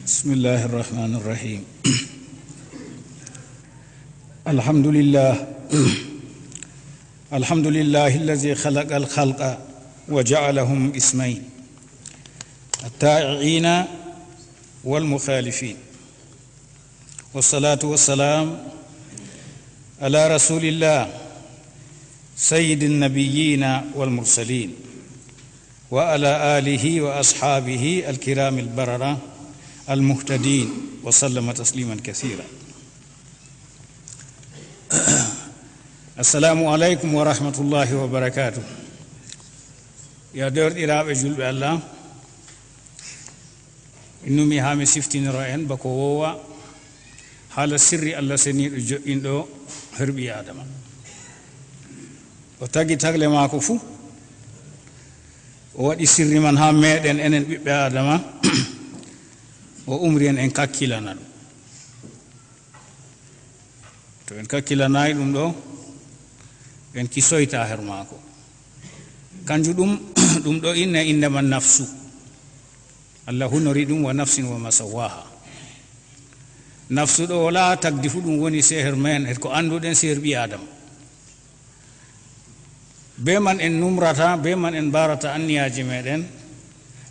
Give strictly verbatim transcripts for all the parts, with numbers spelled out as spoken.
بسم الله الرحمن الرحيم. الحمد لله. الحمد لله الذي خلق الخلق وجعلهم قسمين، الطائعين والمخالفين. والصلاة والسلام على رسول الله سيد النبيين والمرسلين وعلى آله وأصحابه الكرام البررة المهتدين وسلم تسليما كثيرا. السلام عليكم ورحمة الله وبركاته. Yo deerɗiraaɓe julɓe Allah, innumi haa mi siftinoro en bako woowa haala sirri Allah seniiɗo joɗɗinɗo her ɓii Aadama. O tagi tagle maako fuu, o waɗi sirri man haa meeɗen enen ɓiɓɓe Aadama, o umri en en kakkilana ɗum. To en kakkilanaay ɗum ɗo, en kisoyta her maako. Kanjum ɗum, ɗum ɗo inne innde man nafsu. Allah hunori ɗum wa nafsin wa ma sawwaha. Nafsu ɗo wala tagdi fu ɗum woni se her men, her ko annduɗen se her ɓii Aadama. Be man en numrata, be man en mbarata anniyaaji meɗen,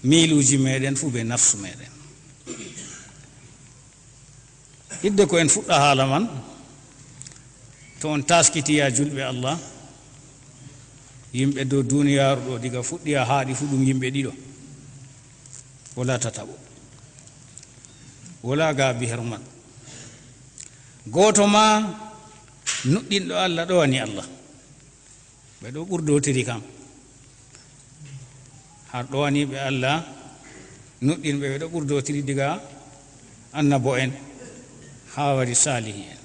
miiluuji meɗen fu be nafsu meɗen. Hidde ko en fuɗɗa haala man, to on taaskiti ya julɓe Allah, yimɓe dow duniyaaru ɗo diga fuɗɗi haa haaɗi fu ɗum yimɓe ɗiɗo. Wala tataɓo. Wala gaabi her man. Gooto ma nuɗɗinɗo Allah ɗowani Allah. Ɓe ɗo ɓurdotiri kam. Har ɗowaniiɓe Allah nuɗɗinɓe, ɓe ɗo ɓurdotiri diga annabo en haa wari saalihi en.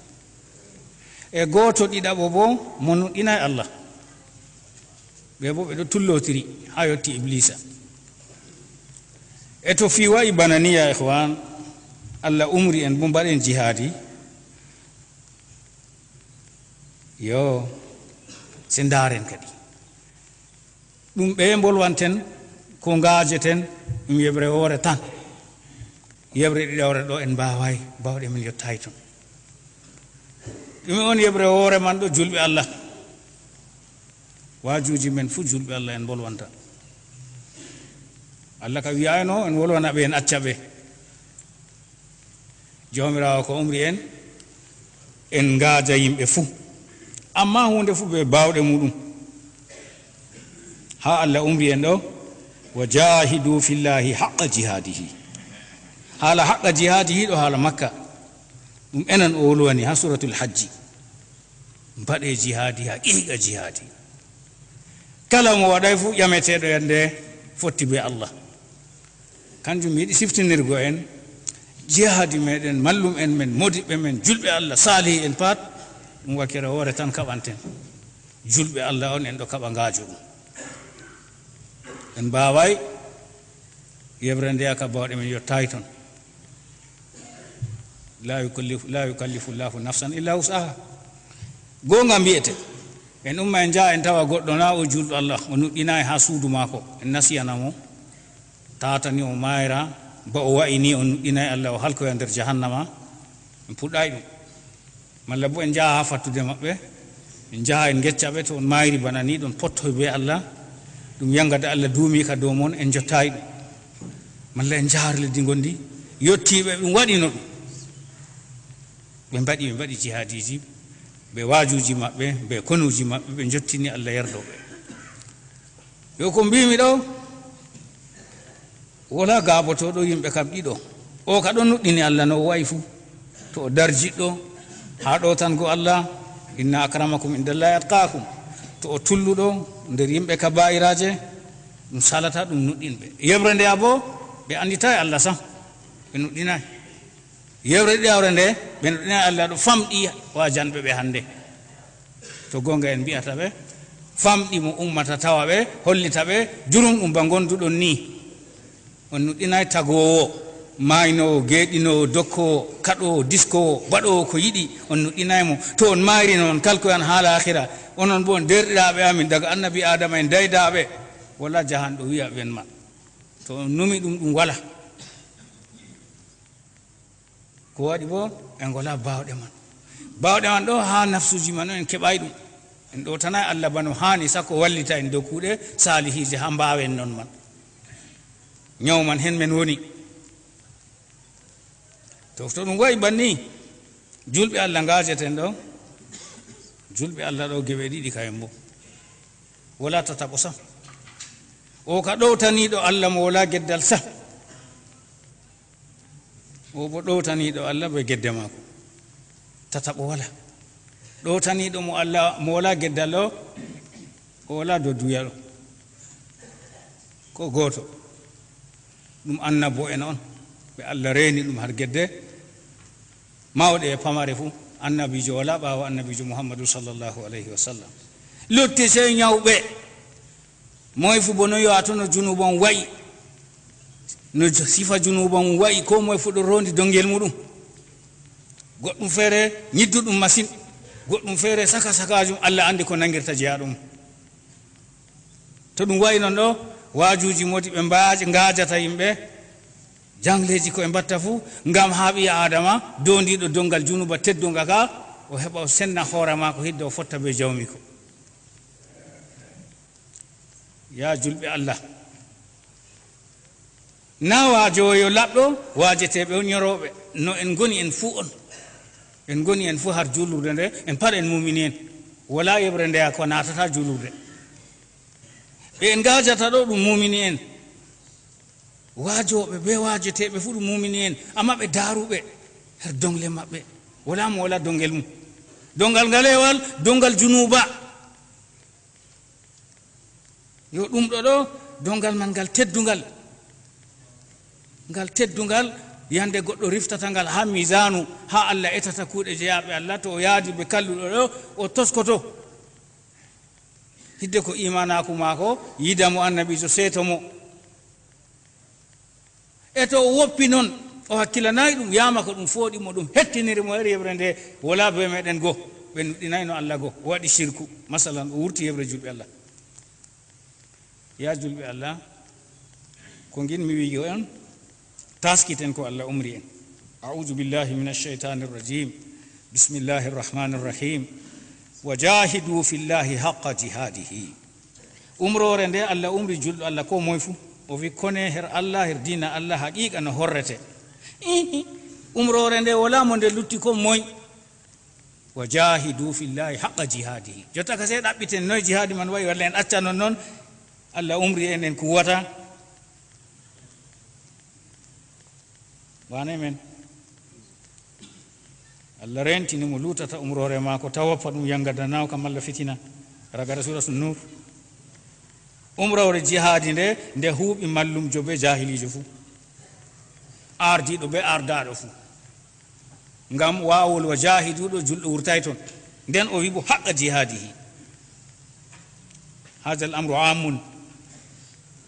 E gooto ɗiɗaɓo bo mo nuɗɗinaay Allah. Ɓe bo ɓe ɗo tullotiri haa yotti Ibliisa. E to fii wa'i bana ni, ya ikhwan, Allah umri en bo mbaɗen jihaadi. Yo, se ndaaren kadi. Ɗum ɓe mbolwanten, ko ngaajeten, ɗum yeɓre woore tan. Yeɓre ɗiɗawre ɗo en mbaawaay, baawɗe men yottaay ton. Ɗum on yeɓre woore man ɗo julɓe Allah. Waajuuji men fuu julɓe Allah en mbolwanta. Allah ka wi'ayno en wolwana ɓe, en acca ɓe. Jawmiraawo ko umri en, en ngaaja yimɓe fuu. Ammaa huunde fuu be baawɗe muuɗum. Haa Allah umri en ɗo, "Wa jaahidu fillahi haqqa jihaadihi." Haala haqqa jihaadihi ɗo haala Makka. Ɗum enen o wolwani haa Suuratul Hajji. Mbaɗee jihaadi, haqiiqa jihaadi. Kala mo waɗay fuu ƴameteeɗo yande fotti be Allah. Kanjum mi yiɗi siftinirgo en, jihaadi meɗen, mallum en men, modiɓɓe men, julɓe Allah, saalihi en pat, ɗum wakkere woore tan kaɓanten. Julɓe Allah on en ɗo kaɓa ngaajo ɗum. En mbaaway yeɓre nde aka baawɗe men yottaay ton. La yukallifu, la yukallifu Allahu nafsan illa wus'aha. Goonga mbi'ete. En umma en njaha en tawa goɗɗo na o julɗo Allah, o nuɗɗinaay haa suudu maako. En nasiyana mo. Tata ni o maayra, ba o wa'i ni o nuɗɗinaay Allah, o halkoya nder jahannama. En puɗɗaay ɗum. Malla bo en njaha haa fattude maɓɓe, en njaha en ngecca ɓe, to on maayri bana ni, ɗon pottoy be Allah, ɗum yangada Allah duumi ka dow mon, en njottaay ɗum. Malla en njaha leddi ngondi, yottiiɓe ɗum waɗino ɗum. Ɓe mbaɗi, ɓe mbaɗi jihaadiiji, ɓe waajuuji maɓɓe, ɓe konuuji maɓɓe, ɓe njottini Allah yerdo ɓe. Yo ko mbiimi ɗo, wala gaabotooɗo yimɓe kam ɗiɗo. O ka ɗon nuɗɗini Allah no o wa'i fuu. To o darjiɗɗo haa ɗowtango Allah, "Inna akramakum indallahi atqakum." To o tulluɗo nder yimɓe ka baa'iraaje, ɗum salata ɗum nuɗɗinɓe. Yeɓre nde abo, ɓe annditaay Allah sam, ɓe nuɗɗinaay. Yeɓre ɗiɗawre nde, ɓe nuɗɗinaay Allah ɗo famɗi waajanɓe ɓe hannde. To goonga en mbi'ata ɓe, famɗi mo ummata tawa ɓe, hollita ɓe, jurum ɗum ba ngonduɗon ni. On nuɗɗinaay tagoowo, maaynoowo, geeɗinoowo, dokkoowo, kaɗoowo, diskoowo, baɗoowo ko yiɗi, on nuɗɗinaay mo. To on maayri no on kalkoyan haa laahira, onon bo on deerɗiraaɓe amin daga annabi Aadama en daydaaɓe, wala jahanɗo wi'a ɓen ma. To on numi ɗum, ɗum wala. Ko waɗi bo en ngolaa baawɗe man. Baawɗe man ɗo haa nafsuuji man on en keɓaay ɗum. En ɗowtanaay Allah bano haani, sakko wallita en dow kuuɗe saalihiije haa mbaawen non man. Nyaw man hen men woni. To, to ɗum wayi banni, julɓe Allah ngaajeten ɗo, julɓe Allah ɗo geɓe ɗiɗi kayen bo. Walaa tataɓo sam. O ka ɗowtaniiɗo Allah mo walaa geddal sam. O bo ɗowtaniiɗo Allah be gedde maako. Tataɓo walaa. Ɗowtaniiɗo mo Allah mo walaa geddal o, o walaa dow duya ɗo. Ko gooto. Ɗum annabo'en on. Ɓe Allah reeni ɗum har gedde mawɗe e pamare fuu. Annabiijo walaa ɓaawo annabiijo Muhammadu sallallahu alayhi wa sallam. Lutti sey nyawɓe. Moy fu bo no yo a to no junuuba on wa'i, no j-, sifa junuuba on wa'i, ko moy fu ɗo rondi dongel muɗum. Goɗɗum feere nyidduɗum masin, goɗɗum feere saka sakaajum, Allah andi ko nangirta jeyaaɗo mum. To ɗum wa'i non ɗo, waajuuji moɗi ɓe mbaaji ngaajata yimɓe, jangleeji ko e mbatta fu, ngam haa ɓii Aadama doondiiɗo dongal junuuba teddunga ka, o heɓa o senna hoore maako hidde o fotta be jawmiiko. Yaa julɓe Allah, naa waajowo yo laɓɗo, waajeteeɓe on nyorooɓe, no en ngoni en fuu on. En ngoni en fuu har juulurde nde, en pat en muumini en. Walaa yeɓre nde ko naatata juulurde. Ɓe en ngaajata ɗo ɗum muumini en. Waajooɓe be waajeteeɓe fuu ɗum muumini en, ammaa ɓe daaruɓe her dongle maɓɓe. Walaa mo walaa dongel mum. Dongal ngalewal, dongal junuuba. Yo ɗum ɗo ɗo, dongal man ngal teddungal. Ngal teddungal, yande goɗɗo riftata ngal haa miizaanu, haa Allah etata kuuɗe jeyaaɓe Allah, to o yaadi be kalluɗo ɗo, o toskoto. Hidde ko iimaanaaku maako, yida mo annabiijo, seeto mo. E to o woppi non, o hakkilanaay ɗum, yaama ko ɗum fooɗi mo, ɗum hettiniri mo her yeɓre nde, walaa be meɗen go. Ɓe nuɗɗinaayno Allah go, o waɗi sirku. Masalan, o wurti yeɓre julɓe Allah. Yaa julɓe Allah, ko ngin mi wi'i on, taskiten ko Allah umri en. A'udhu billahi minash shaitanir rajim. Bismillahir rahmanir rahim. Wa jahidu fillahi haqqa jihadihi. Umroore nde Allah umri julɗo Allah ko moy fu, o wi kone her Allah, her diina Allah, haqiqa no horrete. Ihi, umroore nde wala mo nde lutti ko moy. Wa jahidu fillahi haqqa jihadihi. Jotta ka sey ɗaɓɓiten noy jihadi man wayi, walla en acca non non Allah umri en, en kuwata. Wane men. Allah rentini mo lutata umroore maako, taw woppa ɗum yanga danaw kam Allah fitina. Ragare Suratu Nur. Umroore jihadi nde, nde huuɓi mallumjo be jahilijo fu. Ardiɗo be ardaɗo fu. Ngam waawol wa jahiduɗo julɗo wurtay ton. Nden o wi bo haqqa jihadihi. Hadha al-amru amun.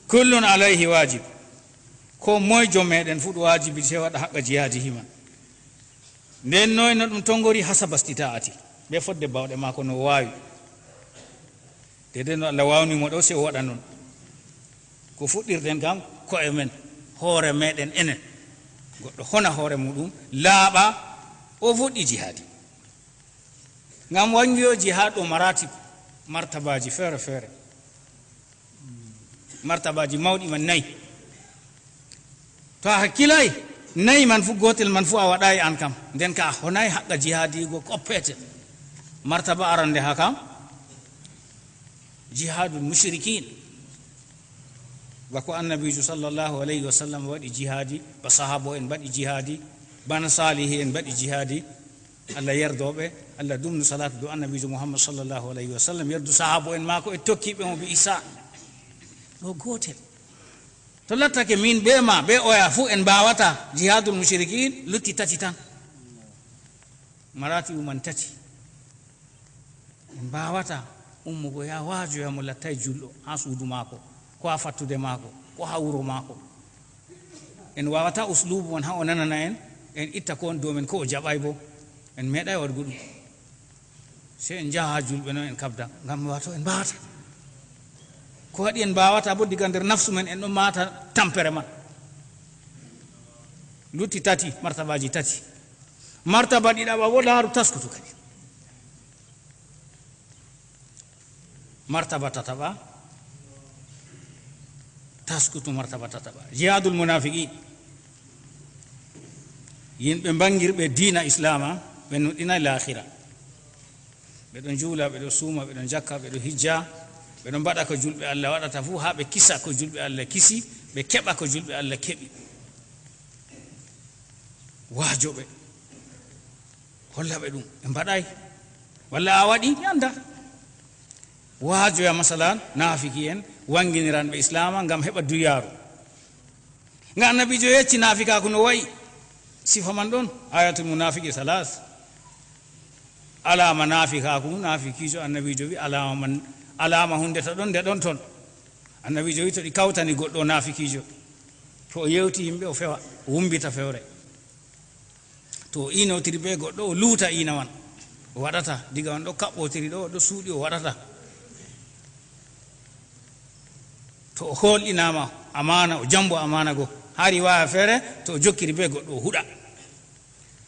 Kullun alayhi wajib. Ko moy jom meɗen fu ɗo wajibi sey waɗa haqqa jihadihi man. Nden noy no ɗum tongori hasaba istita'ati. Be fodde bawɗe maako no waawi. Dede no Allah waawni mo ɗo, sey o waɗa non. Ko fuɗɗirten kam ko'e men, hoore meɗen enen. Goɗɗo hona hoore muɗum, laaɓa, o fuɗɗi jihadi. Ngam wangiyo jihad o maratib, martabaji feere feere. Martabaji mawɗi man nayi. To a hakkilay, nayi man fu, gotel man fu a waɗayi an kam. Nden ka a honay haqqa jihadigo koppete. Martaba arande ha kam, jihadul mushrikin. Bako annabijo sallallahu alayhi wa sallam waɗi jihadi, ba sahabo en mbaɗi jihadi, bana salihi en mbaɗi jihadi. Allah yerdo ɓe, Allah dumnu salatu dow annabijo Muhammad sallallahu alayhi wa sallam, yerdu sahabo en maako e tokkiɓe mo bi ihsan. Ɗo gotel. To lattake min be ma, be oya fu en mbawata jihadul mushrikin, lutti tati tan. Marati uman tati. En mbawata ummugo ya waajoya mo lattay julɗo ha suudu maako, ko ha fattude maako, ko ha wuro maako. En wawata uslubu man ha o nanana en, en itta ko on dow men ko o jaɓay bo. En meɗay waɗugo ɗum. Sey en njaha ha julɓe non en kabda, ngam wato en mbawata. Ko waɗi en mbawata bo diga nder nafsu men en ɗon mata tampere man. Lutti tati, martabaji tati. Martaba ɗiɗaɓa wo laaru taskutu kadi. Martaba tataɓa taskutu, martaba tataɓa. Jihadul munafiqin. Yimɓe mbangirɓe diina Islaama, ɓe nuɗɗinay laakhira. Ɓe ɗon juula, ɓe ɗon suuma, ɓe ɗon jakka, ɓe ɗon hijja, ɓe ɗon mbaɗa ko julɓe Allah waɗata fuu, haa ɓe kisa ko julɓe Allah kisi, ɓe keɓa ko julɓe Allah keɓi. Waajo ɓe, holla ɓe ɗum, ɓe mbaɗay. Walla a waɗi, mi annda. Waajoya, masalan, naafiki en, wanginiran ɓe Islaama ngam heɓa dunyaaru. Nga Annabiijo yecci naafikaaku no wa'i. Sifa man ɗon, ayatul munafiki salas. Alaama naafikaaku, naafikiijo, Annabiijo wi, alaama man, alaama hunde to ɗon, nde ɗon ton. Annabiijo wi, to ɗi kawtani goɗɗo naafikiijo, to o yewti yimɓe, o fewa, o wumbita fewre. To o iinotiri bee goɗɗo, o luuta iina man. O waɗata, diga on ɗo kaɓɓotiri ɗo, ɗo suuɗi, o waɗata. To o hoolɗinaama amaana, o jambo amaana go. Haa riwaaya feere, to o jokkiri bee goɗɗo, o huɗa.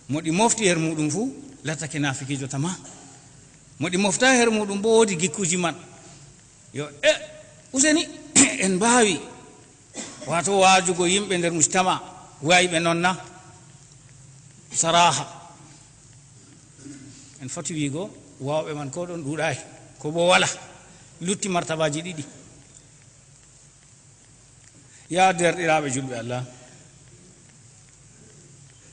Mo ɗi mofti her muuɗum fuu, lattake naafikiijo tama. Mo ɗi moftaay her muuɗum boo, woodi gikkuuji man. Yo, e, useni, en mbaawi, waato, waajugo yimɓe nder mujtama, wayɓe non na? Saraaha. En foti wi'go, waawɓe man ko ɗon ɗuuɗaay, ko boo wala. Lutti martabaaji ɗiɗi. Yaa deerɗiraaɓe julɓe Allah,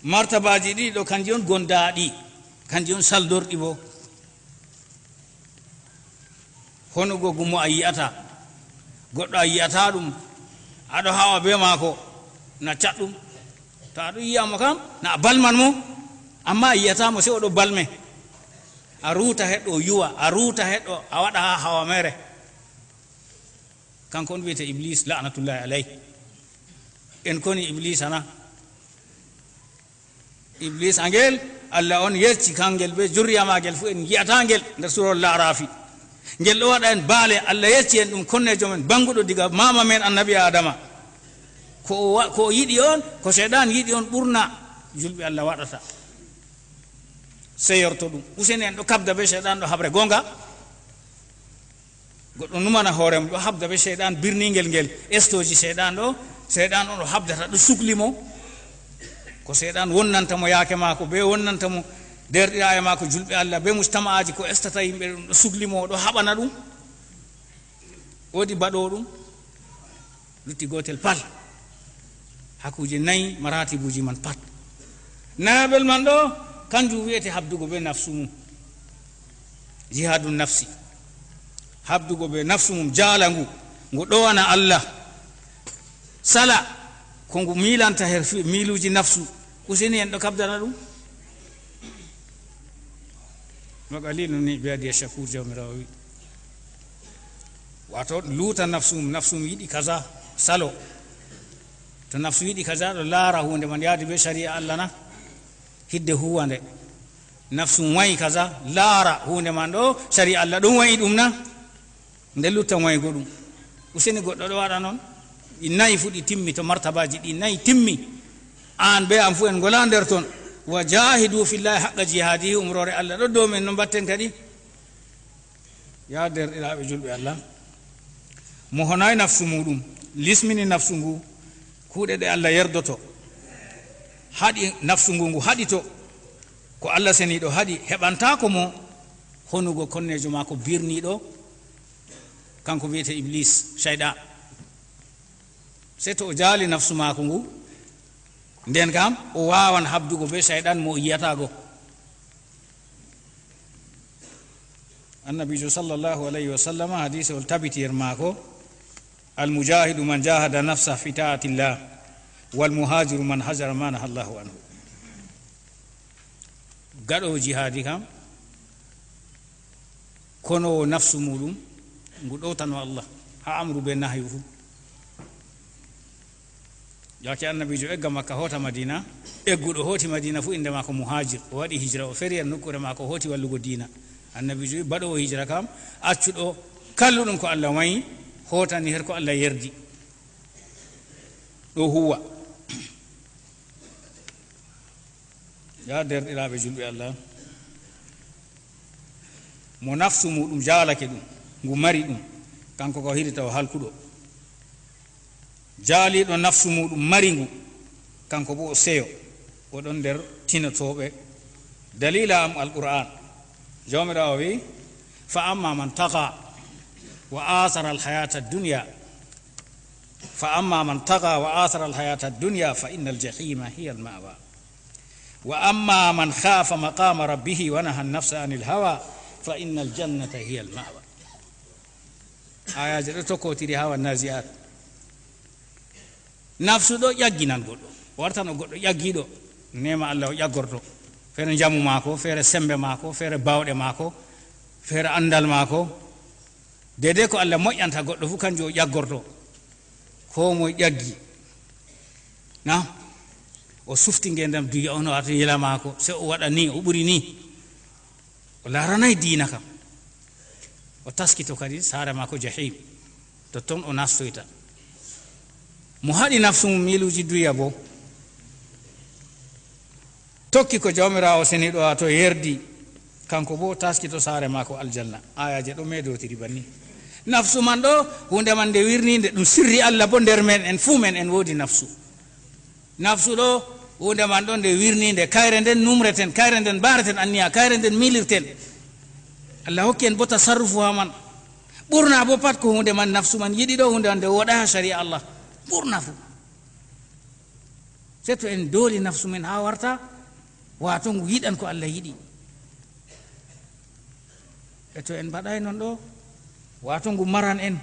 martabaaji ɗiɗi ɗo, kanji on gondaaɗi, kanji on saldorɗi boo. Honugo gumo a yi'ata, goɗɗo a yi'ata ɗum, a ɗo hawa bee maako, na caɗɗum. To a ɗo yi'a mo kam, na a balman mo, ammaa a yi'ata mo, sey o ɗo balme. A ruuta heɗɗo, o yuwa, a ruuta heɗɗo, a waɗa haa hawa meere. Kanko on wi'ete Iblis, la'natullahi alayh. En koni Iblis ana? Iblis angel, Allah on yecci kangel be jurriya maagel fuu, en yi'ata ngel nder suurol La'raafi. Ngel ɗo waɗa en baale, Allah yecci en ɗum konneejo men, banguɗo diga maama men Annabi Aadama. Ko o wa-, ko o yiɗi on, ko Seyɗan yiɗi on ɓurna julɓe Allah waɗata. Sey yorto ɗum. Useni en ɗo kabda be Seyɗan ɗo haɓre goonga. Goɗɗo numana hoore mum, ɗo habda be Seyɗan birningel ngel, estooji Seyɗan ɗo, Seyɗan on ɗo habdata, ɗo sukli mo. Ko Seyɗan wonnanta mo yaake maako, be wonnanta mo deerɗiraaɓe maako julɓe Allah, be mustama'aaji ko estata yimɓe ɗum, ɗo sukli mo, ɗo haɓana ɗum. Woodi baɗoowo ɗum? Lutti gootel pal. Haa kuuje nayi maratibuuji man pat. Nayaɓel man ɗo, kanjum wi'ete habdugo be nafsu mum. Jihadu nafsi. Habdugo be nafsu mum, jaala ngu, ngu ɗowana Allah. Sala ko ngu miilanta her fi-, miiluuji nafsu. Useni en ɗo kabdana ɗum. Wa qalilun min ibadiya shakur, Jawmiraawo wi. Waato, luuta nafsu mum, nafsu mum yiɗi kaza, salo. To nafsu yiɗi kaza, ɗo laara huunde man yaadi be shari'a Allah na? Hidde huuwa nde. Nafsu mum wa'i kaza, laara huunde man ɗo, shari'a Allah ɗum wa'i ɗum na? Nde lutta moye goɗɗum. Useni goɗɗo ɗo waɗa non? Ɗi nayi fu ɗi timmi, to martabaji ɗi nayi timmi, an be am fu en ngola nder ton. Wa jahidu fillahi haqqa jihadihi, umrore Allah ɗo dow men, no mbatten kadi? Ya derɗiraaɓe julɓe Allah, mo honayi nafsu muɗum, lismini nafsu ngu, kuuɗe ɗe Allah yerdoto, haɗi nafsu ngu, ngu haɗito ko Allah seniiɗo haɗi, heɓantaako mo honugo konneejo maako birniiɗo, kanko wiyete Iblis, Ceyɗan. Sey to o jaali nafsu maako ngu, nden kam o waawan habdugo bee Ceyɗan mo o yi'ataa go. Annabiijo sallallahu alayhi wa sallama, hadiisewol tabiti yer maako, "Al-mujahidu man jahada nafsa fi ta'atillah, wal muhajiru man hajara ma naha Allahu anhu." Gaɗoowo jihaadi kam, konoowo nafsu muuɗum, ngu ɗowtano Allah haa amru bee nahyu fuu. Yaake Annabiijo egga Makka, hoota Madiina, egguɗo hooti Madiina fuu, innde maako muhaajir. O waɗi hijra, o feri yer nokkuure maako, o hooti wallugo diina. Annabiijo wi'i, baɗoowo hijra kam, accuɗo kalluɗum ko Allah wa'i, hootani her ko Allah yerdi. Ɗo huuwa. Ya derɗiraaɓe julɓe Allah, mo nafsu muɗum jaalake ɗum, ngu mari ɗum, kanko ko hirita o halkuɗo. Jaaliiɗo nafsu muɗum mari ngu, kanko bo o seyo, o ɗon nder tinotooɓe. Daliila am Alqur'aan. Jawmiraawo wi'i, "Fa amma man taga wa athara al-hayata ad-dunya, fa amma man taga wa athara al-hayata ad-dunya fa inna al-jahima hiya al-ma'wa. Wa amma man khafa maqama rabbihi wa naha an-nafsa anil hawa fa inna al-jannata hiya al-ma'wa." Ayaaje ɗo tokkotiri haa Wan-Nazi'at. Nafsu ɗo ƴagginan goɗɗo. O wartan o goɗɗo ƴaggiiɗo. Neema Allah o ƴaggorto. Feere njamu maako, feere sembe maako, feere baawɗe maako, feere anndal maako. Deedey ko Allah moƴƴanta goɗɗo fuu, kanjum o ƴaggorto. Koo moye ƴaggi. Na? O sufti ngeendam duya on, o arti yela maako. Sey o waɗa ni, o ɓuri ni. O laaranay diina kam. O taskito kadi saare maako jahim. Totton o nastoyta. Mo haɗi nafsu mum miiluuji duya bo, tokki ko Jawmiraawo seniiɗo waato yerdi, kanko bo o taskito saare maako aljanna. Ayaaje ɗo meeɗotiri banni. Nafsu man ɗo, huunde man nde wirniinde, ɗum sirri Allah bo nder men en fuu, men en woodi nafsu. Nafsu ɗo, huunde man ɗon nde wirniinde, kayre nden numreten, kayre nden mbaareten anniya, kayre nden miilirten. Allah hokki en bo tasarrufu haa man. Ɓurna bo pat ko huunde man nafsu man yiɗi ɗo, huunde man nde wooɗaay haa sariya Allah. Ɓurna fuu. Sey to en dooli nafsu men haa warta, waato ngu yiɗan ko Allah yiɗi. E to en mbaɗaay non ɗo, waato ngu maran en.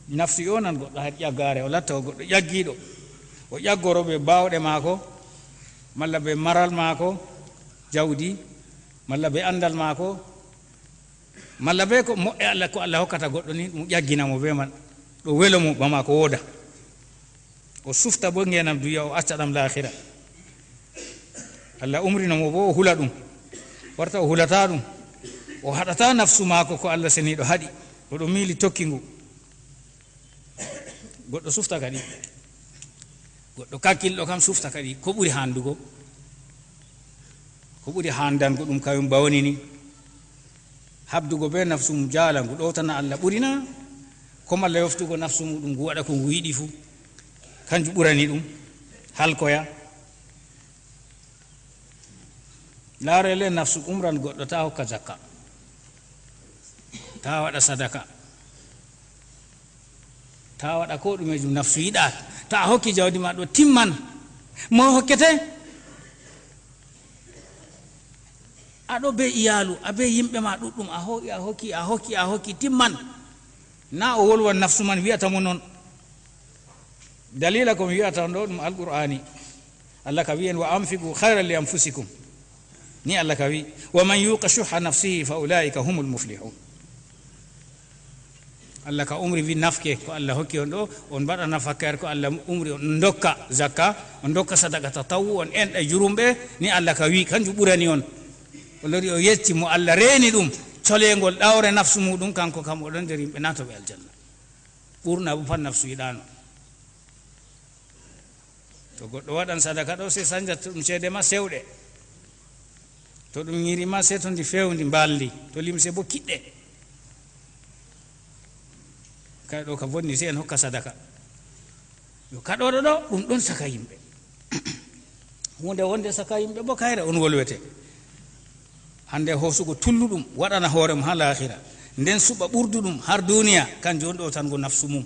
Nafsu yoonan goɗɗo hayre ƴaggaare, o latta o goɗɗo ƴaggiiɗo. O ƴaggoro bee baawɗe maako, malla bee maral maako, jawdi, malla bee anndal maako, malla bee ko moƴƴe Allah, ko Allah hokkata goɗɗo ni, ɗum ƴaggina mo bee man. Ɗo welo mo, bama ko wooda. O sufta bo ngeenam duya, o acca ɗam laahira. Allah umrino mo bo o hula ɗum. Warta o hulata ɗum. O haɗata nafsu maako ko Allah seniiɗo haɗi. O ɗo miili tokki ngu. Goɗɗo sufta kadi. Goɗɗo kakkilɗo kam sufta kadi. Ko ɓuri haandugo? Ko ɓuri haandango ɗum kayum ba woni ni? Habdugo bee nafsu mum jaala ngu ɗowtana Allah ɓuri na? Ko malla yoftugo nafsu muɗum ngu waɗa ko ngu yiɗi fuu? Kanjum ɓurani ɗum halkoya. Laare le nafsu umran goɗɗo taa hokka zakka, taa waɗa sadaka, taa waɗa ko ɗumejum nafsu yiɗa. Taa hokki jawdi ma ɗo timman, mo hokkete? A ɗo bee iyaalu, a bee yimɓe ma ɗuɗɗum, a hoo'i, a hokki, a hokki, a hokki, timman. Na o wolwan nafsu man wi'ata mo non. Daliila ko mi wi'ata on ɗo, ɗum Alqur'aani. Allah ka wi'i en, "Wa anfiqu khayran li anfusikum." Ni Allah ka wi'i, "Wa man yuqa shuhha nafsihi fa ulaika humul muflihun." Allah ka umri wi nafke ko Allah hokki on ɗo, on mbaɗana fakkere ko Allah umri on, on ndokka zakka, on ndokka sadaka tatawwu, on enɗa jurumɓe, ni Allah ka wi, kanjum ɓurani on. O lori o yecci mo Allah reeni ɗum, coleengol ɗawre nafsu muɗum, kanko kam o ɗon nder yimɓe naatooɓe aljanna. Ɓurna bo pat nafsu yiɗaano. To goɗɗo waɗan sadaka ɗo, sey sanjata ɗum ceede ma sewɗe. To ɗum nyiri ma, sey to ndi fewndi, mbalndi, to limse bo kiɗɗe. Kay ɗo ka bonni, sey en hokka sadaka. Yo kaɗooɗo ɗo, ɗum ɗon saka yimɓe. Huunde wonde saka yimɓe bo, kayre on wolwete. Hande hoosugo tulluɗum, waɗana hoore mum haa laahira, nden suɓa ɓurduɗum har duuniya, kanjum on ɗowtango nafsu mum.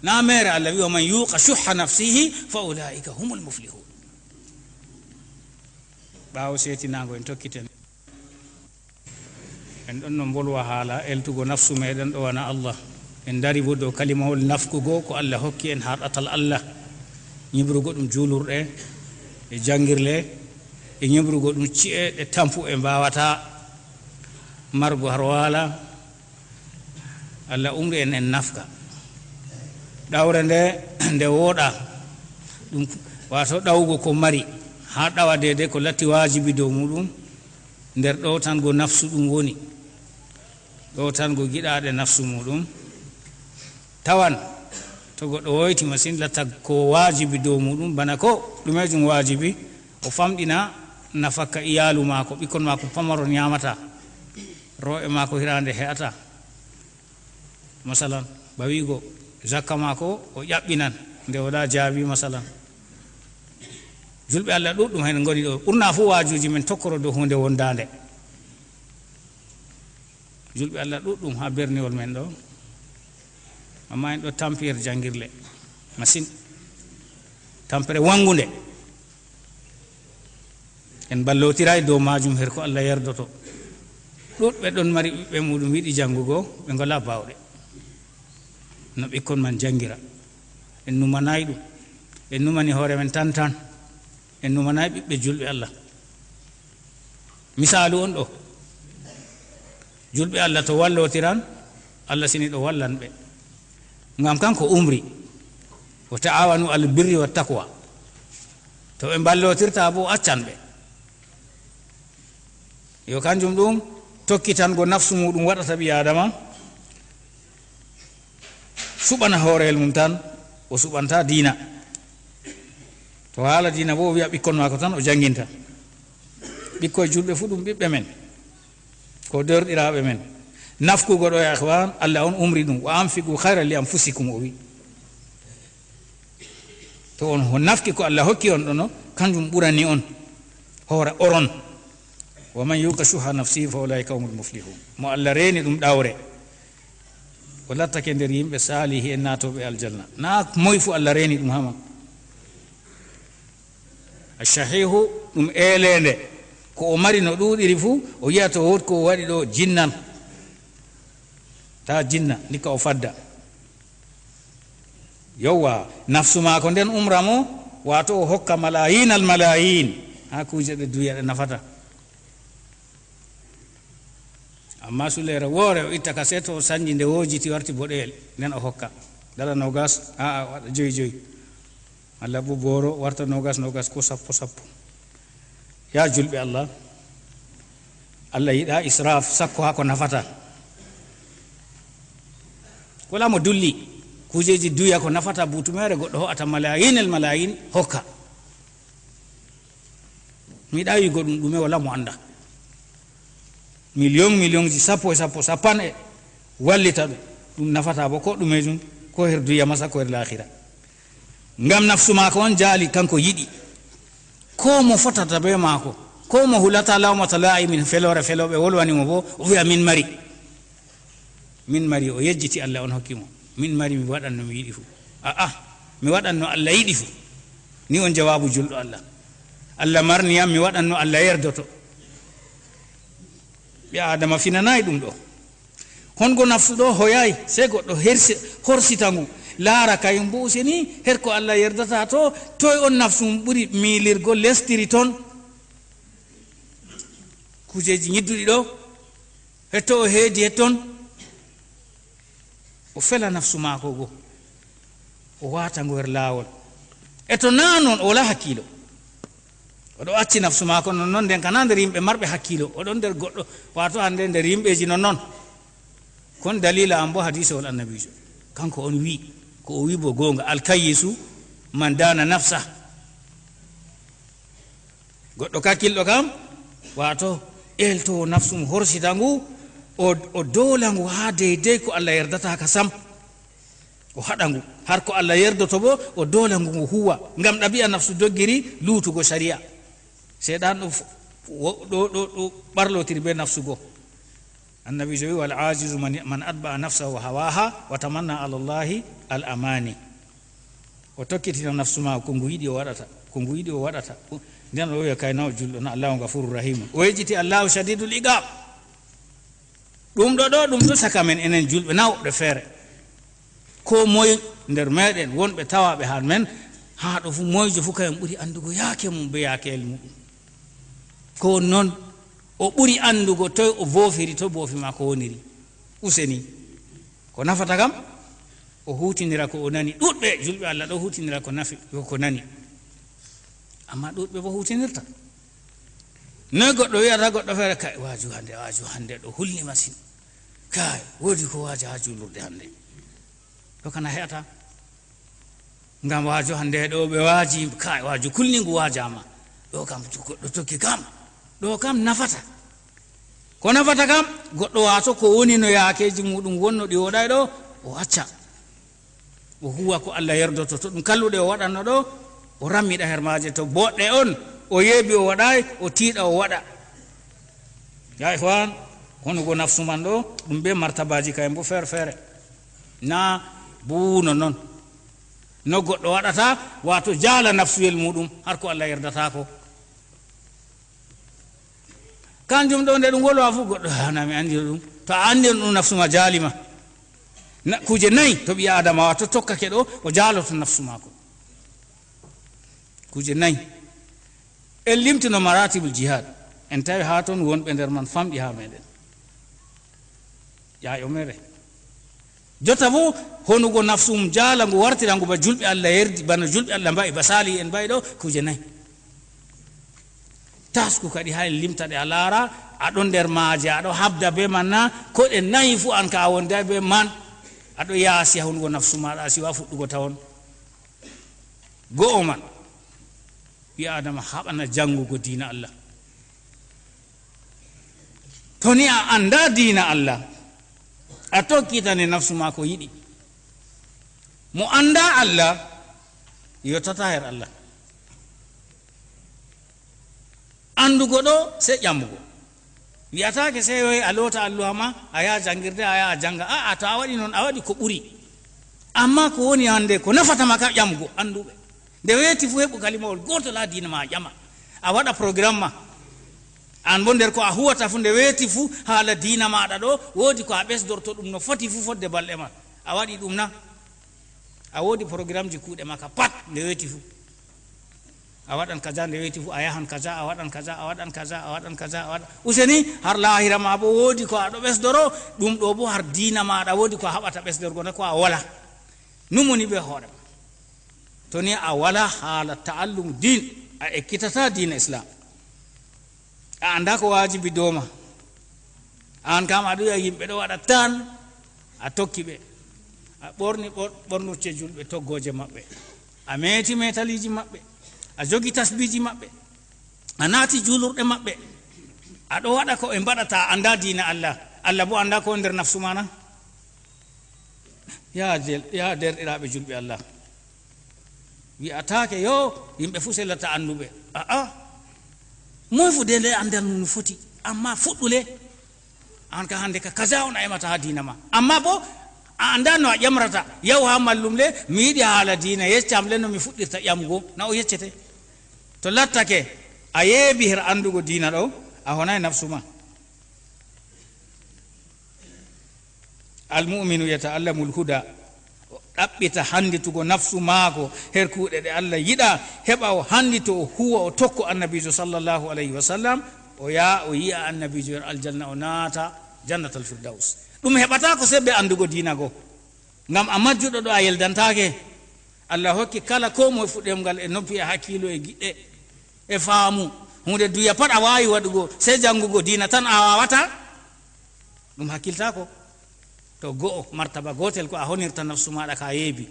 Na meere Allah wi, "Wa man yuqa shuhha nafsihi fa ulaika humul muflihun." Ɓaawo seetinaango en tokkiten. En ɗon no mbolwa haala eltugo nafsu meɗen ɗo wana Allah. En dari bo dow kalimawol nafkugo ko Allah hokki en haa ɗatal Allah. Nyiɓrugo ɗum juulurɗe, e jangirle, e nyiɓrugo ɗum ci'e ɗe tampuɓe mbaawata margo har waala. Allah umri en en nafka. Ɗawre nde, nde wooɗa. Ɗum, waato ɗawugo ko mari, haa ɗawa deydey ko latti waajibi dow muɗum, nder ɗowtango nafsu ɗum woni. Ɗowtango giɗaaɗe nafsu muɗum. Tawan To goɗɗo woyti masin, latta ko waajibi dow muɗum, bana ko ɗumeejum waajibi, o famɗina nafaka iyaalu maako, ɓikkon maako pamaron nyaamata, rooɓe maako hiraande he'ata. Masalan, ba wi'go zakka maako o ƴaɓɓinan nde o walaa jaabi, masalan. Julɓe Allah ɗuɗɗum hen ngoni ɗo. Ɓurna fuu waajuuji men tokkoro dow huunde wondaande. Julɓe Allah ɗuɗɗum haa berniwol men ɗo. Amma en ɗo tampir jangirle masin. Tampere wangunde. En mballotiraay dow maajum her ko Allah yerdoto. Ɗuɗɓe ɗon mari ɓiɓɓe muɗum yiɗi jangugo, ɓe ngalaa baawɗe. No ɓikkon man jangira. En numanaay ɗum. En numani hoore men tan tan. En numanaay ɓiɓɓe julɓe Allah. Misaalu on ɗo. Julɓe Allah to wallotiran, Allah sini ɗo wallan ɓe. Ngam kanko umri, "Wa ta'awanu alal birri wat taqwa." To ɓe mballotirta bo, accan ɓe. Yo kanjum ɗum tokkitango nafsu muɗum waɗata ɓii Aadama, suɓana hooreyel mum tan, o suɓanta diina. To haala diina bo, o wi'a ɓikkon maako tan o janginta. Ɓikkoy julɓe fu ɗum ɓiɓɓe men. Ko deerɗiraaɓe men. Nafkugo ɗo, ya ikhwan, Allah on umri ɗum, "Wa anfiqu khayran li anfusikum," o wi. To on ho-, nafki ko Allah hokki on ɗono, kanjum ɓurani on hoore oron. "Wa man yuqa shuha nafsihi fa ulaika humul muflihun." Mo Allah reeni ɗum ɗawre, o lattake nder yimɓe saalihi en naatooɓe aljanna. Na moy fu Allah reeni ɗum hama. Ashahihu ɗum eelende, ko o mari no ɗuuɗiri fu, o yi'a to wood ko o waɗi ɗo jinnan. Ta jinna, ndikka o fadda. Yowwa, nafsu maako nden umra mo, waato o hokka malayin al malayin, haa kuuje ɗe duya ɗe nafata. Amma suleere woore o itta ka seeto, o sanji nde wojiti warti boɗeyel, nden o hokka. Dala nogas, a'a, waɗa joyi joyi. Malla bo booro warta nogas nogas ko sappo sappo. Ya julɓe Allah, Allah yiɗa israf, sakko haa ko nafata. Wala mo dulli, kujeji duya ko nafata butu mere, goɗɗo ho'ata malayin el malayin hokka. Mi yiɗa wi'go ɗum ɗume, wala mo anda. Million, millionji sappo e sappo, sappanɗe, wallita ɓe. Ɗum nafata bo ko ɗumejum, ko her duya masa, ko her laakhira. Ngam nafsu maako on jaali, kanko yiɗi. Ko mo fotata be maako, ko mo hulata lawmata la'imin, feloore felooɓe wolwani mo bo, o wi'a, "Min mari." Min mari, o yejjiti Allah on hokki mo. Min mari, mi waɗan no mi yiɗi fu. A'a, mi waɗan no Allah yiɗi fu. Ni on jawaabu julɗo Allah. Allah marni yam, mi waɗan no Allah yerdoto. Ɓii Aadama finanaay ɗum ɗo. Hongo nafsu ɗo hoyaay, sey goɗɗo hersi-, horsita ngu. Laara kayum bo useni, her ko Allah yerdata to, toy on nafsu mum ɓuri miilirgo lestiri ton. Kujeji nyidduɗi ɗo, hetto o heedi hetton. O fela nafsu maako go, o waata ngu her laawol. E to naa non, o walaa hakkiilo. O ɗo acci nafsu maako non non, nden kana nder yimɓe marɓe hakkiilo. O ɗon nder goɗɗo, waato hande nder yimɓeji non non. Kon dalila am bo hadisewol Annabiijo. Kanko on wi'i, ko o wi'i bo goonga, "Alkayyisu man dana nafsa." Goɗɗo kakkilɗo kam, waato eeltowo nafsu mum, horsita ngu, o, o doola ngu haa deydey ko Allah yerdata ka sam. O haɗa ngu, har ko Allah yerdoto bo, o doola ngu ngu huwa. Ngam ɗabi'a nafsu doggiri luutugo shari'a. Seyɗan ɗo f-, wo-, ɗo, ɗo, ɗo ɓarlotiri be nafsu go. Annabiijo wi, "Wal ajizu man, man atba'a nafsahu hawaha wa tamanna ala Allahi al amani." O tokkitina nafsu maako, ko ngu yiɗi o waɗata, ko ngu yiɗi o waɗata. Nden o wi'a, "Kay na o julɗo, na Allahu gafurur rahimun." O yejjiti Allahu shadidul iqab. Ɗum ɗo ɗo, ɗum ɗo saka men enen julɓe, na woɓɓe feere. Ko moy nder meɗen wonɓe tawaaɓe haa men, haa ɗo fu moyjo fu kayen ɓuri anndugo yaake mum be yaakeyel muɗum. Ko non o ɓuri anndugo toy o boofiri, to boofi maako woniri. Useni, ko nafata kam, o huutinira ko o nani. Ɗuuɗɓe julɓe Allah ɗo huutinira ko nafi, ko nani. Amma ɗuuɗɓe bo huutinirta. Noy goɗɗo wi'ata goɗɗo feere, "Kay, waaju hande, waaju hande ɗo hulni masin. Kay, woodi ko waaja haa juulurde hande." Ɗo kana he'ata. Ngam waajo hannde ɗo ɓe waaji, kaay, waajo kulningu waajaama. Ɗo kam to goɗɗo tokki kam, ɗo kam nafata. Ko nafata kam, goɗɗo waato ko woni no yaakeeji muuɗum wonno ɗi wooɗaay ɗo, o acca. O huwa ko Allah yerdoto. To ɗum kalluɗe o waɗanno ɗo, o rammiɗa her maaje. To boɗɗe on, o yeebi o waɗaay, o tiiɗa o waɗa. Ya ikhwan, honugo nafsu man ɗo, ɗum be martabaaji kayen bo feere feere. Na buuno non. No goɗɗo waɗata, waato jaala nafsuyel muuɗum, har ko Allah yerdataako. Kanjum ɗo nde ɗum wolwa fu goɗɗo, "Ah, na mi anndi ɗum." To a anndi ɗum, nafsu ma jaali ma. Na, kuuje nayi to ɓii Aadama waato tokkake ɗo, o jaaloto nafsu maako. Kuuje nayi. En limtino maratibul jihad. En tawi haa ton wonɓe nder man famɗi haa meɗen. Ƴaaƴo mere. Jotta bo, honugo nafsu mum jaala ngu wartira ngu ba julɓe Allah yerdi, bana julɓe Allah mba'i, ba saali en mba'i ɗo, kuuje nayi. Tasku kadi haa en limta ɗe a laara, a ɗon nder maaje, a ɗo habda be man na, ko ɗe nayi fu an ka a wonday be man, a ɗo yaasi haa honugo nafsu maaɗa, a siwa fuɗɗugo tawon. Go'o man, ɓii Aadama haɓana janngugo diina Allah. To ni a annda diina Allah, a tokkitane nafsu ma ko yiɗi. Mo annda Allah, yottata her Allah. Anndugo ɗo, sey ƴamugo. Wi'ataake sey yoy a loota alluha ma, a yaha janngirde, a yaha a jannga. A'a, to a waɗi non, a waɗi ko ɓuri. Amma ko woni hannde, ko nafata ma ka ƴamugo annduɓe. Nde weeti fu heɓu kalimawol gootol haa diina ma a ƴama. A waɗa programme ma. An bo nder ko a huwata fu nde weeti fu haala diina maaɗa ɗo, woodi ko a ɓesdorto ɗum no foti fu fodde balɗe ma. A waɗi ɗum na? A woodi programmeji kuuɗe ma ka pat nde weeti fu. A waɗan kaza nde weeti fu, a yahan kaza, a waɗan kaza, a waɗan kaza, a waɗan kaza, a waɗan. Useni, har laahira ma bo woodi ko a ɗo ɓesdoro, ɗum ɗo bo har diina maaɗa woodi ko a haɓata ɓesdorgo na ko a wala. Numoni be hoore ma. To ni a wala haala ta'allum din, a ekkitata diina Islam. A annda ko waajibi dow ma. An kam aɗa wi'a yimɓe ɗo waɗa tan, a tokki ɓe. A ɓorni ɓor-, ɓornuce julɓe, toggooje maɓɓe. A meeti meetaliiji maɓɓe. A jogi tasbiiji maɓɓe. A naati juulurɗe maɓɓe. A ɗo waɗa ko ɓe mbaɗata, a annda diina Allah. Allah bo annda ko woni nder nafsu ma na? Ya del-, ya deerɗiraaɓe julɓe Allah. Wi'ataake yo yimɓe fuu sellata annduɓe. A'a. Moy fu de nde anndal mum no foti. Amma fuɗɗu le. An ka hannde ka kaza on a ƴamata haa diina ma. Amma bo, a annda no a ƴamrata. Yahu haa mallum le, mi yiɗi haala diina, yeccam le no mi fuɗɗirta ƴamugo. Na o yeccete. To lattake, a yeebi her anndugo diina ɗo, a honay nafsu ma. Almu'minu yata'allamul huda, o ɗaɓɓita hannditugo nafsu maako her kuuɗe ɗe Allah yiɗa, heɓa o hanndito, o huwa, o tokko Annabiijo sallallahu alayhi wa sallam, o yaa o yi'a Annabiijo nder aljanna, o naata Jannatal Firdaws. Ɗum heɓataako sey be anndugo diina go. Ngam a majjuɗo ɗo a yeldantaake. Allah hokki kala koo moye fu ɗemngal e noppi e hakkiilo e giɗɗe e faamu. Huunde duya pat a waawi waɗugo, sey janngugo diina tan a waawata? Ɗum hakkiltaako. To go'o, martaba gootel ko a honirta nafsu maaɗa ka yeebi.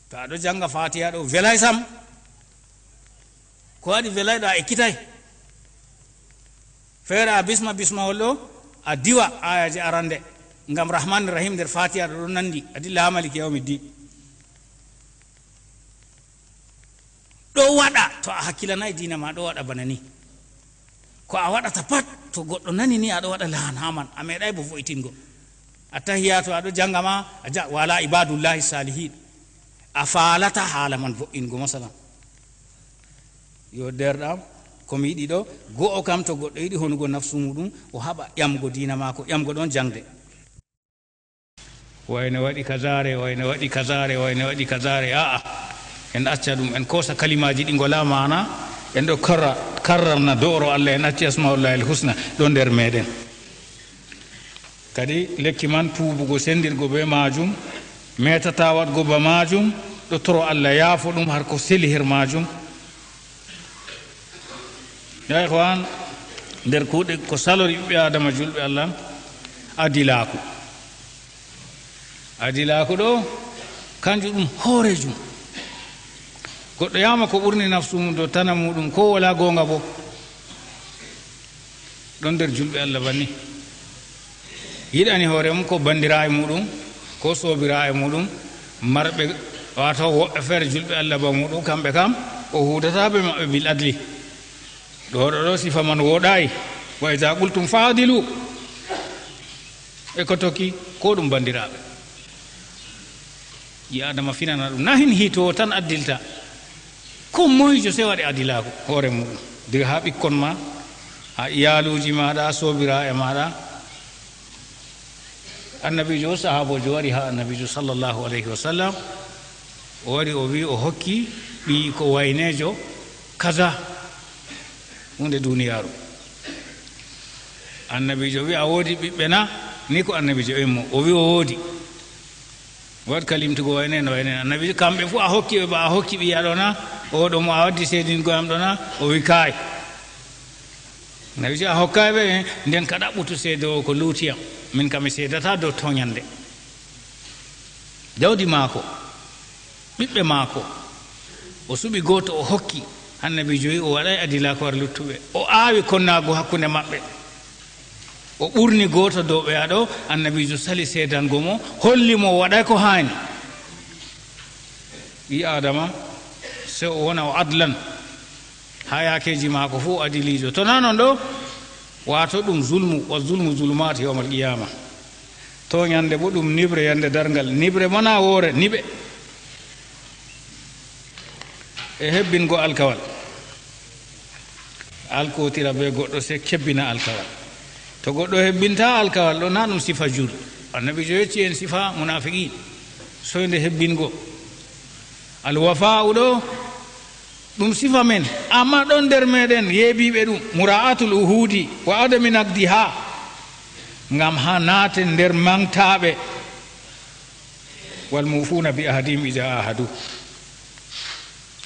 To a ɗo jannga Faatiha ɗo, velaay sam. Ko waɗi velaay ɗo a ekkitaay? Feere a bisma bismawol ɗo, a diwa aayaaje arande. Ngam Rahmaani Rahim nder Faatiha ɗo ɗon nanndi, a dilla haa Maliki yawmi din. Ɗo waɗa, to a hakkilanaay diina ma, ɗo waɗa bana ni. Ko a waɗata pat, to goɗɗo nani ni, a ɗo waɗa lahan haa man, a meeɗaay bo vo'itingo. Attahiyatu a ɗo jannga ma, a ja-, wala ibadullahi salihin. A faalata haala man vo'ingo, masalan. Yo deerɗam, ko mi yiɗi ɗo, go'o kam to goɗɗo yiɗi honugo nafsu muɗum, o haɓa ƴamgo diina maako, ƴamgo ɗon jaŋde. Wayne waɗi kazaare, wayne waɗi kazaare, wayne waɗi kazaare. A'a, en acca ɗum, en koosa kalimaaji ɗi ngolaa maana, en ɗo karra-, karrarna do'oro Allah, en acci Asma'ullahi al-Husna ɗo nder meeɗen. Kadi lekki man tuubugo, senndirgo bee maajum, meetataa waɗgo ba maajum, ɗo toro Allah yaafo ɗum har ko seli her maajum. Ya ikhwan, nder kuuɗe ko salori ɓiɓɓe Aadama julɓe Allah, adilaaku. Adilaaku ɗo, Kanjum ɗum hooreejum. Goɗɗo yama ko ɓurni nafsu mum dow tana muɗum, ko wala goonga bo. Ɗon nder julɓe Allah banni. Yiɗani hoore mum ko bandiraaɓe muɗum, ko soobiraaɓe muɗum, marɓe, waato woɓɓe feere julɓe Allah ba muɗum, kamɓe kam, o huudata be maɓɓe bil adli. Ɗo, ɗo, ɗo sifa man wooɗaay. "Wa iza qultum fa'dilu." E ko tokki, ko ɗum bandiraaɓe. Ɓii Aadama finana ɗum. Na hin hiito tan addilta. Ko moyjo sey waɗi adilaaku hoore muɗum. Diga haa ɓikkon ma, haa iyaaluuji maaɗa, soobiraaɓe maaɗa. Annabiijo, sahaaboojo wari haa Annabiijo sallallahu alayhi wa sallam. O wari, o wi, o hokki ɓiyiiko wayneejo kaza. Huunde duniyaaru. Annabiijo wi, "A woodi ɓiɓɓe na?" Ni ko Annabiijo ƴami mo. O wi, "O woodi." Waɗ ka limtugo wayne no wayne. Annabiijo, "Kamɓe fuu a hokki ɓe ba a hokki ɓiya ɗo na? Oo ɗo mo a waddi seedingo am ɗo na?" O wi, "Kaay." Annabiijo, "A hokkaay ɓe?" Nden ka ɗaɓɓutu seedoowo ko luuti am. Min kam mi seedata dow tooñannde. Jawdi maako, ɓiɓɓe maako, o suɓi gooto o hokki. Annabiijo wi, "O waɗaay adilaaku war luttuɓe." O aawi konnaagu hakkunde maɓɓe. O ɓurni gooto dow ɓe ɗo, Annabiijo sali seedango mo, holli mo o waɗaay ko haani. Ɓii Aadama, sey o wona o adlan. Haa yaakeeji maako fuu o adiliijo. To naa non ɗo, waato ɗum zulmu, wa zulmu zulumaati yawmal qiyaama. Tooñannde bo ɗum niɓre yande darngal. Niɓre mana woore, niɓe. E hebbingo alkawal. Alkootira be goɗɗo sey kebbina alkawal. To goɗɗo hebbinta alkawal ɗo, naa ɗum sifa julɗo. Annabiijo yecci en sifa munaafiqiin. Soynde hebbingo. Alwafaa'u ɗo, ɗum sifa men, amma ɗon nder meɗen yeebiiɓe ɗum, mura'atul uhuudi wa adami naqdiha, ngam haa naaten nder maŋgtaaɓe, wal mufuuna bi ahdihim iza ahadu.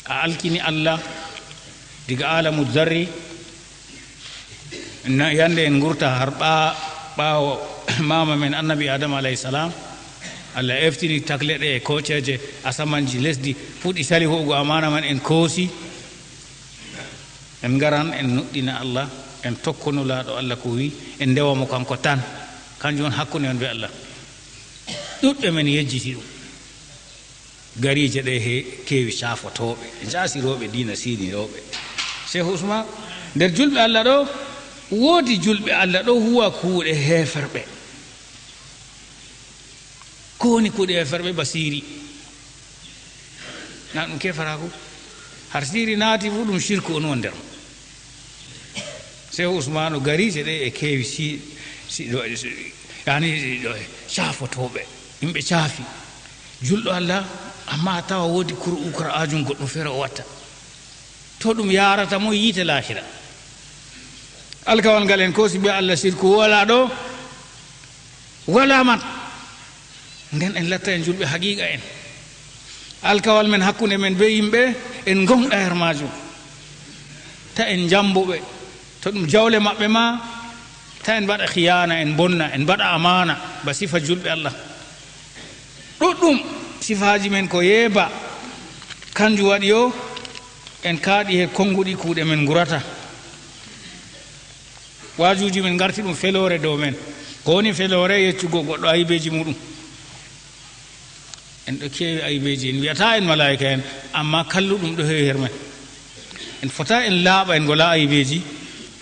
A alkini Allah diga aalamu zarri, na yande en ngurta har ɓa-, ɓaawo maama men Annabi Adama alayhi salam, Allah eftini takle ɗe e kooceeje asamanji lesdi, fuɗi sali ho'ugo amaana man, en koosi. En ngaran, en nuɗɗina Allah, en tokko Nulaaɗo Allah ko wi, en ndewa mo kanko tan. Kanjum on hakkunde on be Allah. Ɗuɗɓe men yejjiti ɗum. Gariije ɗe he keewi caafotooɓe, jaasirooɓe diina, siinirooɓe. Cheikh Ousmane, nder julɓe Allah ɗo, woodi julɓe Allah ɗo huwa kuuɗe heeferɓe. Ko woni kuuɗe heeferɓe? Basiiri. Na ɗum keferaaku? Har siiri naati fu, ɗum shirku on woni nder. Shehu Usmaanu, gariije ɗe e keewi si, si, ɗo, si, yani, ɗo, caafotooɓe. Yimɓe caafi. Julɗo Allah, amma a tawa woodi kur'u, kur'aajum goɗɗum feere o watta. To ɗum yaarata mo yiite laahira. Alkawal ngal en koosi be Allah, shirku wala ɗo, wala man. Nden en latta en julɓe haqiiqa en. Alkawal men hakkunde men be yimɓe, en ngonɗa her maajum. Ta en njambo ɓe. To ɗum jawle maɓɓe ma, ta en mbaɗa khiyaana, en mbonna, en mbaɗa amaana, ba sifa julɓe Allah. Ɗuɗɗum sifaaji men ko yeeba, kanjum waɗi yo en kaaɗi he konnguɗi kuuɗe men ngurata. Waajuuji men ngarti ɗum feloore dow men. Ko woni feloore? Yeccugo goɗɗo aybeeji muɗum. En ɗo keewi aybeeji, en wi'ataa en malaa'ika en, amma kalluɗum ɗo heewi her men. En fotaa en laaɓa en ngolaa aybeeji,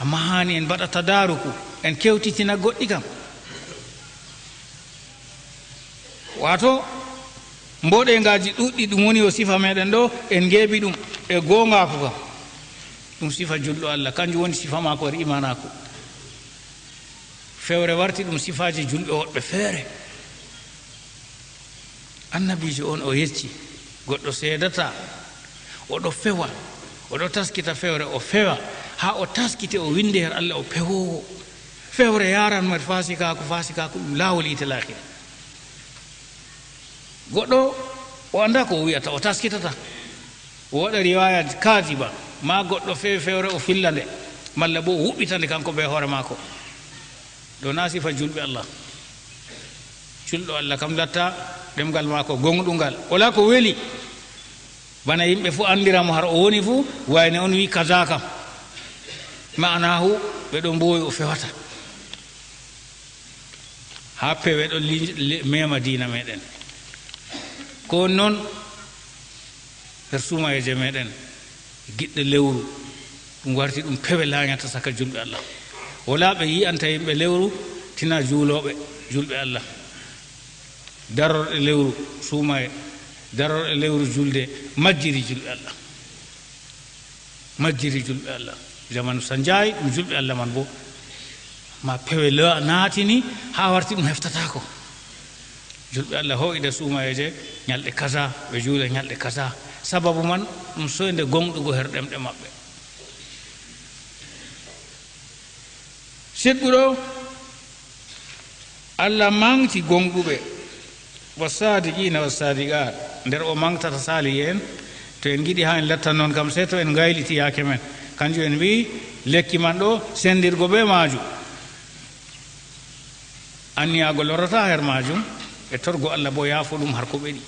amma haani en mbaɗa tadaaruku, en kewtitina goɗɗi kam. Waato, mboɗeengaaji ɗuɗɗi ɗum woni o sifa meɗen ɗo, en ngeebi ɗum e goongaaku kam. Ɗum sifa julɗo Allah, kanjum woni sifa maako nder imaanaaku. Fewre warti ɗum sifaaji julɓe woɗɓe feere. Annabiijo on o yecci, goɗɗo seedataa, o ɗo fewa, o ɗo taskita fewre, o fewa, haa o taskiti, o windi her Allah o pewoowo. Fewre yaaran mo faasikaaku, faasikaaku ɗum laawol yiite laahira. Goɗɗo o anndaa ko o wi'ata, o taskitata. O waɗa riwaaya kaadiba, maa goɗɗo fewi fewre o filla nde, malla boo o wuɓɓita nde kanko bee hoore maako. Ɗo naa sifa julɓe Allah. Julɗo Allah kam latta ɗemngal maako gonɗungal, wala ko weli. Bana yimɓe fuu anndira mo har o woni fuu, wayne on wi'i kaza kam. Ma'anaahu, ɓe ɗo mboowi o fewata. Haa pewe ɗo li-, le-, mema diina meɗen. Ko non, her suumayeeje meɗen, giɗɗe lewru, ɗum warti ɗum pewe laañata saka julɓe Allah. Wala ɓe yi'anta yimɓe lewru, tina juulooɓe, julɓe Allah. Darorɗe lewru, suumaye, darorɗe lewru julde, majjiri julɓe Allah. Majjiri julɓe Allah. Jamanu sanjaayi, ɗum julɓe Allah man bo. Ma pewe lo-, naatini, haa warti ɗum heftataako. Julɓe Allah hoo'ida suumayeeje ñalɗe kaza, ɓe juula ñalɗe kaza. Sababu man, ɗum soynde gonɗugo her ɗemɗe maɓɓe. Sidɓuɗo, Allah maŋgti gonɗuɓe, wa sadiqina wa sadiqat, nder o maŋgtata saalihi'en. To en ngiɗi haa en latta non kam, sey to en ngayliti yaake men. Kanjum en mbi'i, lekki man ɗo, sendirgo bee maajum. Anniyaago lorrataa her maajum, e torgo Allah boo yaafo ɗum har ko ɓeɗi.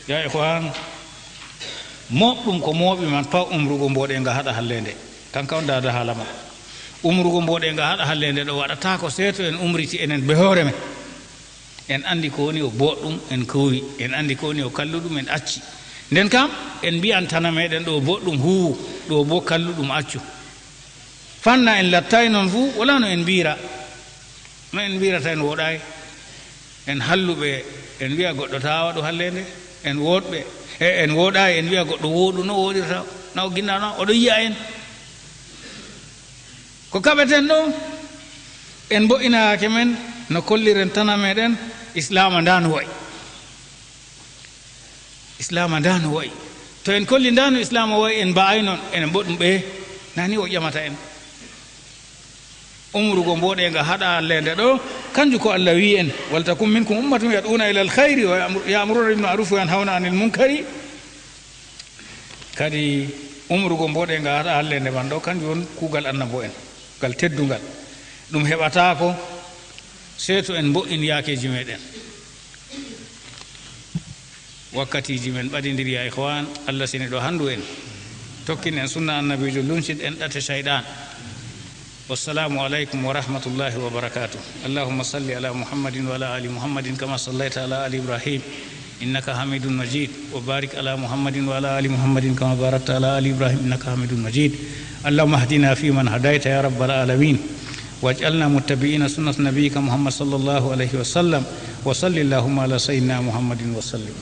Ya ikhwan, mooɓɗum ko mooɓi man pat umrugo mboɗeeŋga haɗa halleende. Kanka on daada haala man. Umrugo mboɗeeŋga haɗa halleende ɗo waɗataako sey to en umriti enen bee hoore men. En anndi ko woni o booɗɗum, en kuuwi. En anndi ko woni o kalluɗum, en acci. Nden kam, en mbi'an tana meɗen ɗo booɗɗum huuwu, ɗo boo kalluɗum accu. Fanna en lattaay non fuu, wala no en mbiira. No en mbiirata en wooɗaay? En halluɓe, en mbi'a goɗɗo taa waɗu halleende. En wooɗɓe, e, en wooɗaay, en mbi'a goɗɗo wooɗu no wooɗirta, na o ginnaano, oɗo yi'a en. Ko kaɓeten ɗo, en mbo'ina yaake men, no kolliren tana meɗen, Islaama ndaa no wa'i. Islaama ndaa no wa'i. To en kolli ndaa no Islaama wa'i, en mba'ay non, enen bo ɗum ɓeye, na ni o ƴamata en. Umrugo mboɗeeŋga haɗa halleende ɗo, kanjum ko Allah wi'i en, "Wal takum minkum ummatun yad'una ilal khayri wa ya'mur-, ya'muruna bil ma'ruf wa yanhauna anil munkari." Kadi umrugo mboɗeeŋga haɗa halleende man ɗo, kanjum woni kuugal annabo'en, ngal teddungal. Ɗum heɓataako sey to en mbo'in yaakeeji meɗen. Wakkatiiji men ɓadindiri, ya ikhwan, Allah seni ɗo handu en. Tokkin en sunna annabiijo, lunsid en ɗate shayɗan. Wassalamu alaikum wa rahmatullahi wa barakatuh. Allahumma salli ala Muhammadin wa ala ali Muhammadin kama sallaita ala ali Ibrahim innaka Hamidun Majid. Wa barik ala Muhammadin wa ala ali Muhammadin kama barakta ala ali Ibrahim innaka Hamidun Majid. Allahumma ahdina fi man hadaita ya rabbal alamin. Waj'alna muttabi'ina sunnat nabiyyika Muhammad sallallahu alaihi wa sallam. Wa salli Allahumma ala sayyidina Muhammadin wa sallim.